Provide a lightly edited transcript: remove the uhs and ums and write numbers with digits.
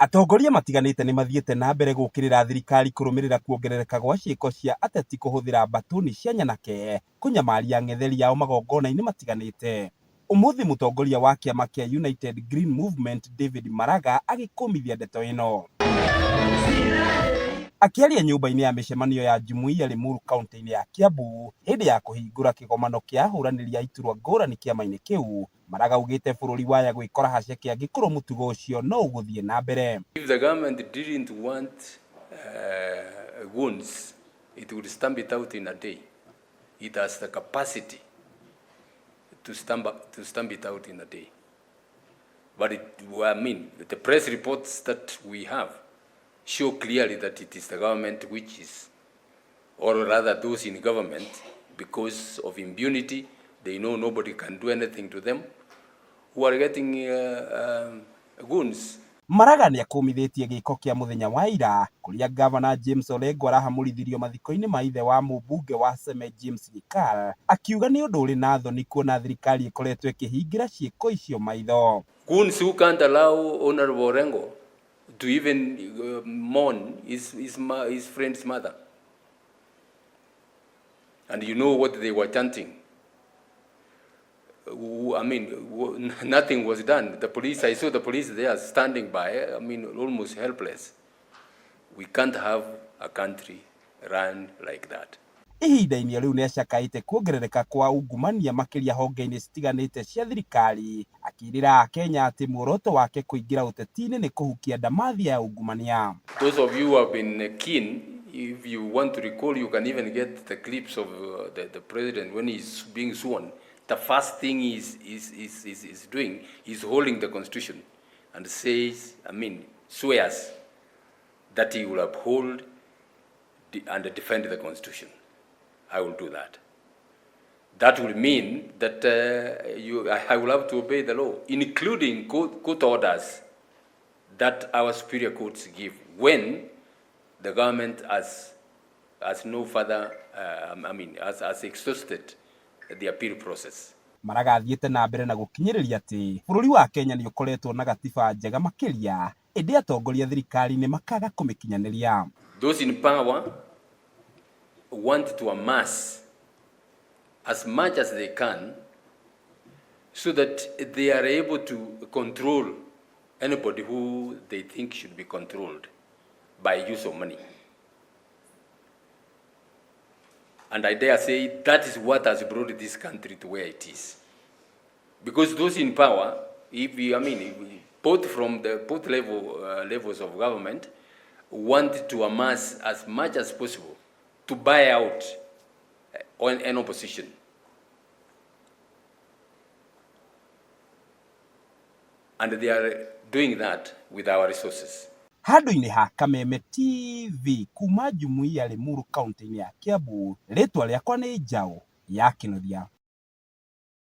Atongoria matiganĩte nĩmathiĩte na mbere gũkĩrĩra thirikari kũrũmĩrĩra kuongerereka gwa ciĩko cia ateti kũhũthĩra mbatũni cia nyanake kũnyamaria ang'etheri ao magongona-inĩ matiganĩte. Ũmũthĩ mũtongoria wa kĩama kĩa United Green Movement David Maraga agĩkũmithia ndeto ĩno. Akĩaria nyũmba-inĩ ya mĩcemanio ya Jumuiya Limuru kauntĩ-inĩ ya Kiambu hĩndĩ ya kũhingũra kĩgomano kĩa ahũranĩri a iturwa ngũrani kĩama-inĩ kĩu, Maraga augĩte bũrũri waya gwĩkora haceke angĩkorwo mũtugo ũcio no ũgũthiĩ na mbere. If the government didn't want goons, it would stamp it out in a day. It has the capacity to stamp it out in a day. But it, well, I mean, the press reports that we have show clearly that it is the government which is, or rather those in government, because of impunity, they know nobody can do anything to them, who are getting goons. Maraga nĩakũmithĩtie gĩko kĩa mũthenya wa ira kũrĩa ngavana James Orengo arahamũrithirio mathiko-inĩ ma ithe wa mũmbunge wa Seme James Nyikal akiuga nĩ ũndũ ũrĩ na thoni kuona thirikari ĩkoretwo ĩkĩhingĩra ciĩko icio maitho. Goons who can't allow Honorable Orengo to even mourn his friend's mother. And you know what they were chanting. I mean, nothing was done. The police, I saw the police there standing by, I mean, almost helpless. We can't have a country run like that. Ihinda-inĩ rĩu nĩacakaĩte kuongerereka kwa ungumania makĩria honge-inĩ citiganĩte cia thirikari akĩrĩra akenya atĩ muoroto wake kũingĩra ũteti-inĩ nĩ kũhukia ndamathia ya ungumania. Those of you who have been keen, if you want to recall, you can even get the clips of the president when he's being sworn. The first thing he's is doing is holding the constitution and says, I mean, swears that he will uphold and defend the constitution. I will do that. That will mean that I will have to obey the law, including court orders that our superior courts give when the government has no further, I mean, has exhausted the appeal process. Maraga athiĩte na mbere na gũkinyĩrĩria atĩ bũrũri wa Kenya nĩ ũkoretwo na gatiba njega makĩria ĩndĩ atongoria thirikari-inĩ makaga kũmĩkinyanĩria. Those in power want to amass as much as they can so that they are able to control anybody who they think should be controlled by use of money. And I dare say that is what has brought this country to where it is. Because those in power, if we, I mean, if we, both from the both levels of government, want to amass as much as possible to buy out an opposition. And they are doing that with our resources. Handũ-inĩ ha Kameme TV kuma Jumuiya Limuru kaunti-inĩ ya Kiambu, rĩtwa rĩakwa nĩ Njaũ ya Kĩnuthia.